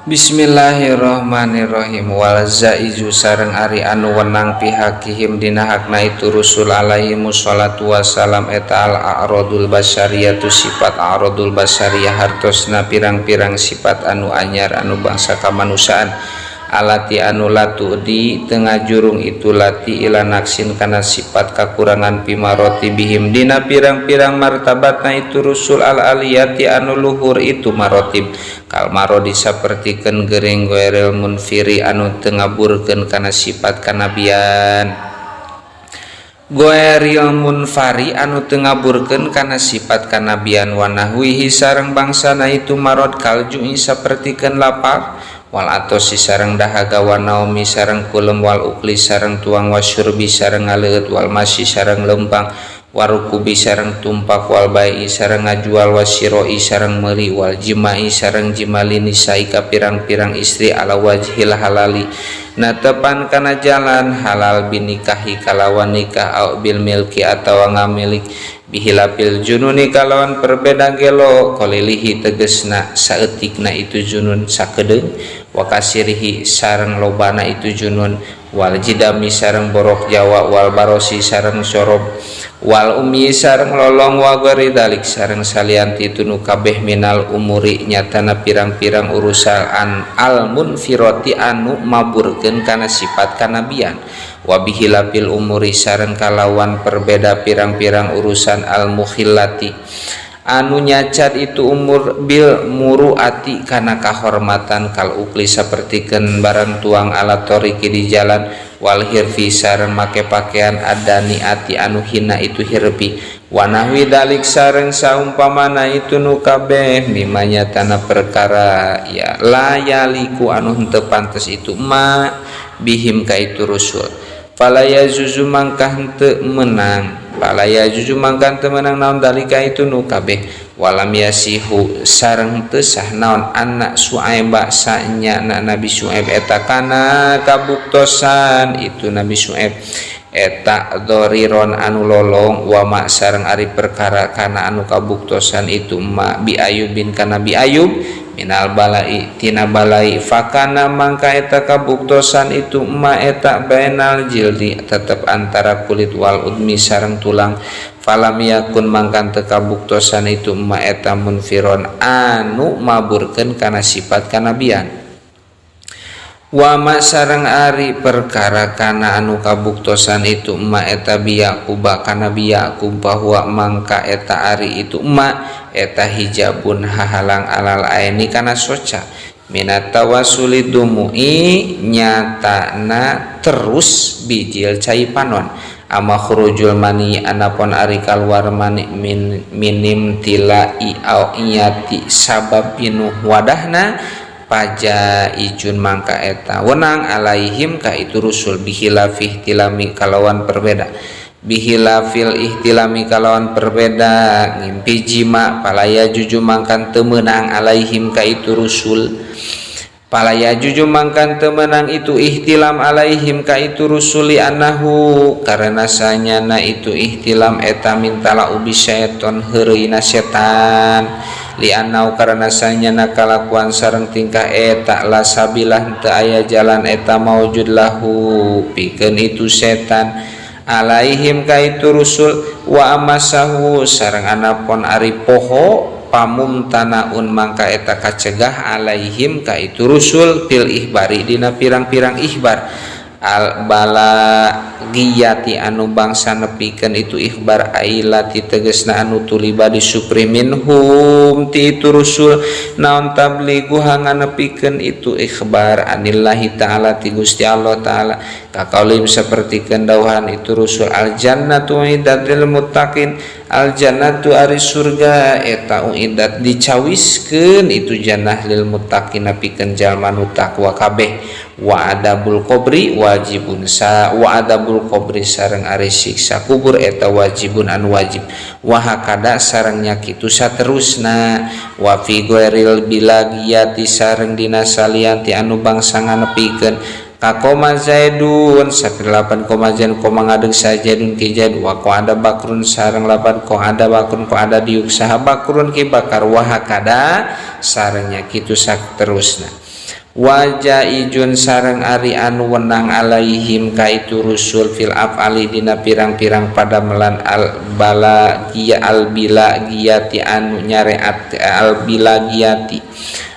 Bismillahirrahmanirrahim. Wal jaizu sareng ari anu wenang pihakihim dina hakna itu rusul alaihi wassalatu wassalam eta al a'radul basyariyatu sifat a'radul basyariyah, hartosna pirang-pirang sifat anu anyar, anu bangsa kamanusiaan, alati anu latu di tengah jurung itu lati ila naksin kana sifat kakurangan, fimarotibihim dina pirang-pirang martabatna itu rusul, al aliyati anu luhur itu marotib, kal marodi sapertikeun gering, ghairil munfiri anu teu ngaburkeun kana sifat kanabian, ghairil munfari anu teu ngaburkeun kana sifat kanabian, wa nahwihi sareng bangsana itu marod, kal ju'i sapertikeun lapar, wal atosi sareng dahaga, wa naumi sareng kulem, wal ukli sareng tuang, wasyurbi sareng ngaleueut, wal masyi sareng lempang, warukubi sareng tumpak, wal bai'i sareng ngajual, wasyiroi sareng meuli, wal jima'i sareng jimali nisai ka pirang-pirang istri, ala wajhil halali natepan kana jalan halal, binikahi kalawan nikah, au bil milki atawa ngamilik, bihilafil jununi kalawan perbeda gelo, qalilihi tegesna saeutikna itu junun, sakedeung, wa kasirihi sareng lobana itu junun, wal jidami sareng borok jawa, wal barosi sareng sorob, wal umyi sareng lolong, wa ghairi dalik sareng salianti itu nu kabeh, minal umuri nyatana pirang-pirang urusan, an al munfiroti anu maburkeun kana sifat kanabian, wa bihilafil umuri sareng kalawan perbeda pirang-pirang urusan, al mukhillati anu nyacat itu umur, bil muruati kana kahormatan, kal ukli sapertikeun barang tuang, ala thoriqi di jalan, wal hirfi sareng make pakaian, adani ati anu hina itu hirfi, wa nahwi dalik sareng saumpamana itu nu kabeh, mimma nyatana perkara ya la yaliku anu henteu pantes itu ma bihim ka itu rusul. Fala yajuzu mangka henteu menang, fala yajuzu mangka henteu menang naon dalika itu nu kabeh. Walam yasihu sareng teu sah naon anak Su'aib sanya na Nabi Su'aib eta kana kabuktosan itu Nabi Su'aib eta dhoriron anu lolong, wa ma sareng ari perkara kana anu kabuktosan itu ma bi Ayubin kana Nabi Ayub, minal balai tina balai. Fakana mangka eta kabuktosan itu ma eta bainal jildi tetep antara kulit, wal udmi sareng tulang. Falam yakun mangkan teu kabuktosan itu ma eta munfiron anu maburkeun kana sifat kanabian. Wa ma sareng ari perkara kana anu kabuktosan itu ma eta bi Yaquba kana Nabi Yaqub, bahwa mangka eta ari itu ma eta hijabun hahalang, alal aini kana soca, minat tawasuli dumui nyatana terus bijil cai panon. Amma khurujul mani anapun ari kaluar mani, min minim tilai au iyati sabab pinuh wadahna, paja ijun mangka eta wenang alaihim ka itu rusul, bihilafih tilami kalawan perbeda, bihilafil ihtilami kalawan perbeda ngimpi jima. Fala yajuzu mangkan teu meunang alaihim ka itu rusul, fala yajuzu mangkan teu meunang itu ihtilam alaihim ka itu rusuli, annahu karena sanyana itu ihtilam eta min tala'ubi syaiton heureuyna setan, li annau karena sanyana kalakuan sareng tingkah eta la sabilah teu aya jalan eta maujud lahu pikeun itu setan alaihim ka itu rusul. Wa amasahu sareng anapun ari poho, pamum tanaun mangka eta kacegah alaihim ka itu rusul, fil ihbari dina pirang-pirang ihbar, al balagiyati anu bangsa nepikeun itu ikhbar, ailati tegesna anu tuliba disupri, minhum ti itu rusul naon tablighu nganepikeun itu ikhbar, anillahi ta'ala ti Gusti Allah ta'ala, kaqaulim sapertikeun dawuhan itu rusul, al jannatu uiddat lil muttaqin, al jannatu ari surga eta uiddat dicawiskeun itu jannah, lil muttaqin pikeun jalma nu takwa kabeh. Wa adabul qabri wajibun sa wa adabul qabri sareng ari siksa kubur eta wajibun anu wajib, wa hakada sareng nya kitu saterusna. Wa fi ghairil bilagiyati sareng dina salianti anu bangsa nganepikeun, kaqoma Zaidun 8 koma zain koma ngadeg sajaidun ki Zaid, wa ada bakrun sareng lapan ko ada bakrun ko ada diuk saha bakrun ki Bakar, wa hakada sareng nya kitu saterusna. Wajaizun sareng ari anu wenang alaihim ka itu rusul fil af'ali dina pirang-pirang padamelan al balagia al bilagiyati anu nyareat al bilagiyati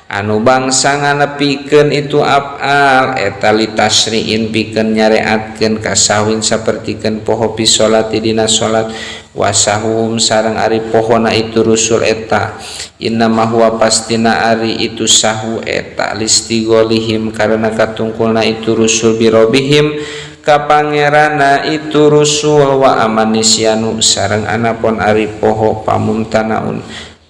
anu bangsa nganepikeun itu af'al eta litasriin pikeun nyareatkeun kasahwin sapertikeun poho fi sholati dina salat wasahum sareng ari pohona itu rusul eta innama huwa pastina ari itu sahu eta listigolihim karena katungkulna itu rusul birobihim ka pangerana itu rusul wa amanisyanu sareng anapun ari poho pamumtanaun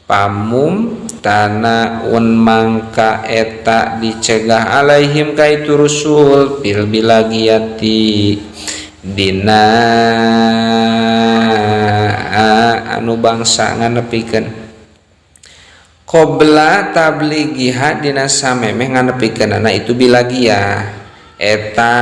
pamum tanaun mangka eta dicegah alaihim ka itu rusul fil bilagiyati dina anu bangsa nganepikeun qabla tablighiha dina samemeh nganepikeunana itu bilagiyah eta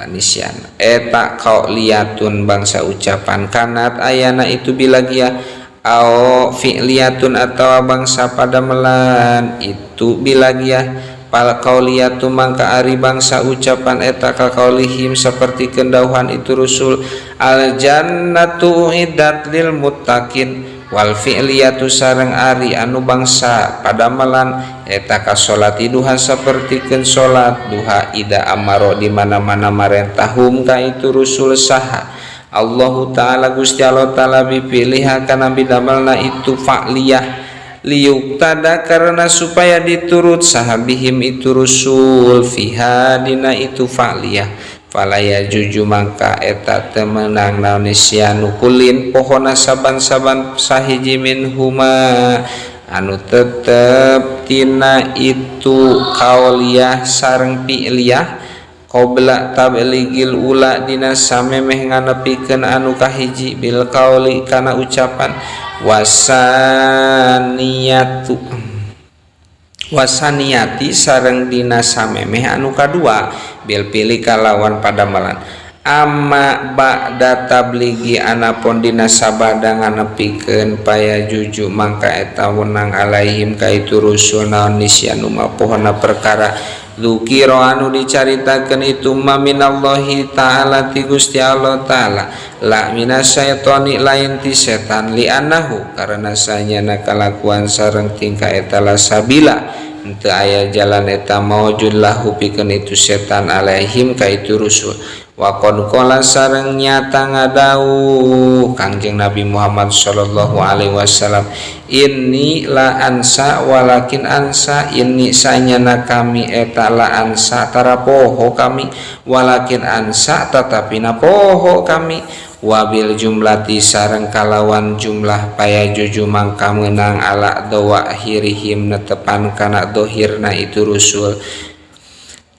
nisyan eta qauliyatun bangsa ucapan kanat ayana itu bilagiyah au fi'liyatun atawa bangsa padamelan itu bilagiyah pal qauliyatu mangka ari bangsa ucapan eta ka qaulihim saperti kendauhan itu rusul al jannatu uiddat lil muttaqin wal fi'liyatu sareng ari anu bangsa padamelan eta ka salati duha sapertikeun salat duha ida amaro di mana-mana marentahum ka itu rusul saha Allahu ta'ala Gusti Allah ta'ala bipilih kana bidamelna itu fa'liyah liyuktada karena supaya diturut sahabihim itu rusul fiha dina itu fa'liyah falaya juju mangka eta temenang naon nisyanu kulin pohona saban-saban sahiji minhuma anu tetep tina itu qauliyah sareng fi'liyah qabla tabligil ula dina samemeh nganepikeun anu kahiji bil qauli kana ucapan wasaniyatu wasaniyati sareng dina samemeh anu kadua bil pili kalawan padamelan amma ba'da tabligi anapun dina sabada nganepikeun paya juju mangka eta wenang alaihim ka itu rusul naon nisyanu mapohona perkara dzukira anu dicaritakeun itu ma minallahi ta'ala ti Gusti Allah ta'ala la minasyaitoni lain ti setan li annahu karena sanyana kalakuan sareng tingkah eta la sabila henteu aya jalan eta maujud lahu pikeun itu setan alaihim ka itu rusul wa qad qala sareng nyata ngadawuh Kangjeng Nabi Muhammad sallallahu alaihi wasallam inni la ansa walakin ansa inni sanyana kami eta la ansa tara poho kami walakin ansa tatapi na poho kami wabil jumlati sareng kalawan jumlah paya juju mangka meunang ala dawahirihim netepan kana dohirna itu rusul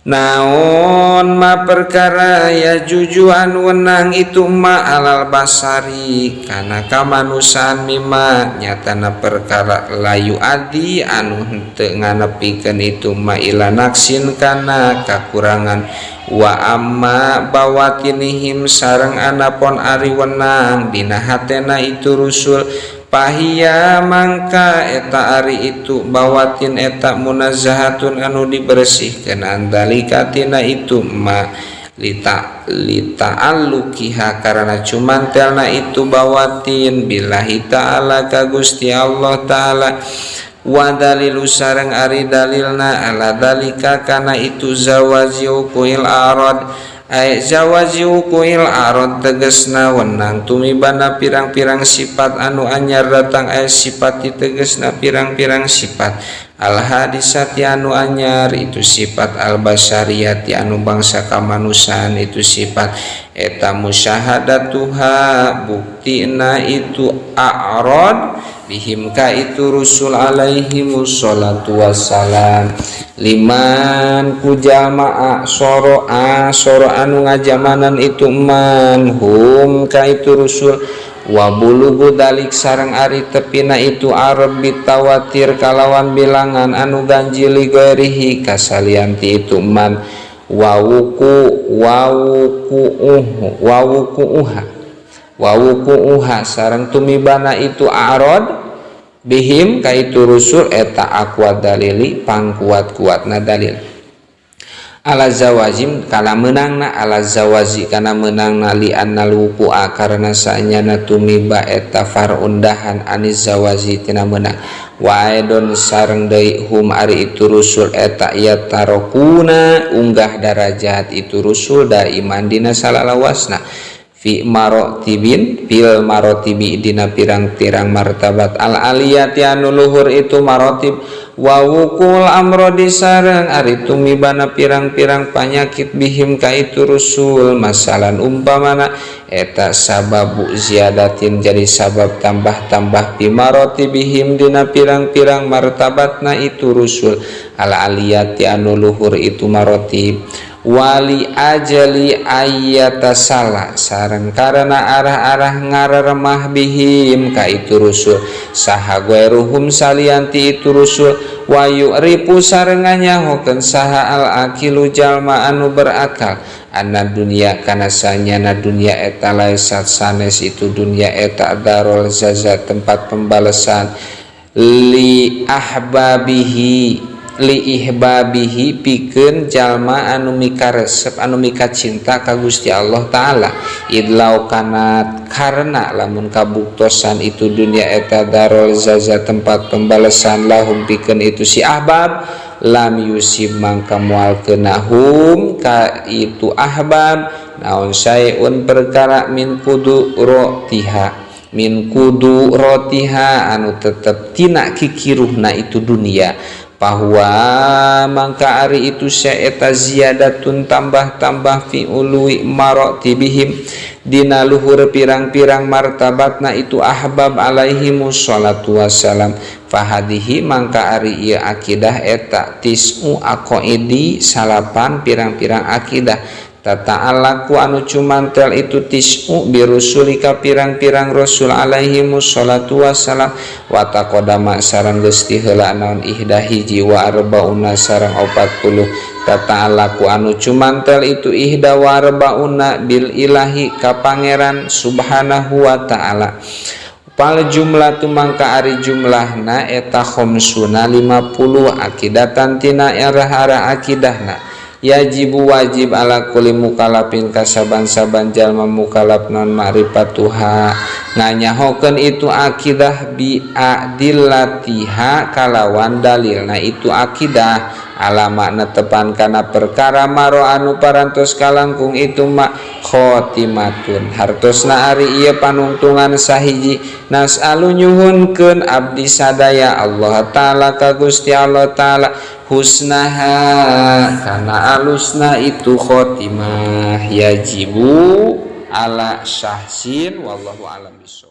naon ma perkara ya jujuan wenang itu ma alal basari kana kamanusan mima nyatana perkara layu adi anu henteu nganepikeun itu ma ila naksin kana kakurangan wa amma bawatinihim sareng anapon ari wenang dina hatena itu rusul pahia mangka eta ari itu bawatin eta munazzahatun anu dibersihkeun andalika tina itu ma lita lita'alluqiha karena cumantelna itu bawatin billahi ta'ala ka Gusti Allah ta'ala wa dalilu sareng ari dalilna ala dalika kana itu zawazi kuil arad ay zawazi kuil arad tegesna wenang tumibana pirang-pirang sifat anu anyar datang ay sifat tegesna pirang-pirang sifat al hadisati anu anyar itu sifat al basyariyati anu bangsa kamanusiaan itu sifat eta musyahadatuha buktina itu a'rad bihim ka itu rusul alaihimus sholatu wassalam liman ku jamaah soro'a soro anu ngajamanan itu man hum ka itu rusul wa bulugu dalik sareng ari tepina itu arab bitawatir kalawan bilangan anu ganjil gairihi kasalianti itu man wawuku wawuku wawuku uha wawuku uha sareng tumibana itu arad Bihim ka itu rusul eta aqwa dalili pangkuat-kuatna dalil ala zawazim kana meunangna, ala zawazi kana meunangna, li annal wuqu'a karena saenyana tumiba eta far'un dahan aniz zawazi tina meunang, wa aidon sareng deui hum ari itu rusul eta yatarokuna unggah darajat itu rusul daiman dina salalawasna fi marotibin fil marotibi dina pirang-pirang martabat al aliyati anu luhur itu marotib, wa wukul amrodi sareng ari tumibana pirang-pirang panyakit bihim ka itu rusul, masalan umpamana eta sababu ziyadatin jadi sabab tambah-tambah fi marotibihim dina pirang-pirang martabatna itu rusul al aliyati anu luhur itu marotib, wali ajali ayatasala sareng karena arah-arah ngararemah bihim ka itu rusul saha ghairuhum salianti itu rusul, wa yu'rifu sareng nganyahokeun saha al aqilu jalma anu berakal anna dunia kana sanyana dunia eta laisat sanes itu dunia eta darul jaza tempat pembalasan li ahbabihi li ihbabihi pikeun jalma anu mikaresep anu mikacinta ka Gusti Allah Ta'ala, idlau kanat karena lamun kabuktosan itu dunia eta darul jaza tempat pembalasan lahum pikeun itu si ahbab, lam yusib mangka moal keunahum ka itu ahbab naon syai'un perkara min kudu rotiha min kudu rotiha anu tetep tina kikiruhna itu dunia, bahwa mangka ari itu syaeta ziyadatun tambah-tambah fi ului maratibihim dina luhur pirang-pirang martabatna itu ahbab alaihimus salatu wassalam. Fahadihi mangka ari ieu akidah eta tis'u aqaidi salapan pirang-pirang akidah tata'alaku anu cumantel itu tis'u birusulika pirang-pirang rasul alaihimus salatu wassalam, wa taqaddama sareng geus tiheula naon ihda hiji wa arbauna sareng 40 tata'alaku anu cumantel itu ihda wa arbauna bil ilahi ka pangeran subhanahu wa ta'ala. Fal jumlah tu mangka ari jumlahna eta khamsuna 50 akidatan tina arah-arah akidahna yajibu wajib ala kulli mukalafin kasaban-saban jalma mukalaf non ma'rifatuha nganyahokeun itu akidah bi adillatiha kalawan dalilna itu akidah ala makna tepan kana perkara maro anu parantos kalangkung itu ma khotimatun hartosna ari ieu panungtungan sahiji nas'alu nyuhunkeun abdi sadaya Allah Ta'ala ka Gusti Allah Ta'ala husnaha kana alusna itu khotimah yajibu ala syahsin wallahu alam bissawab.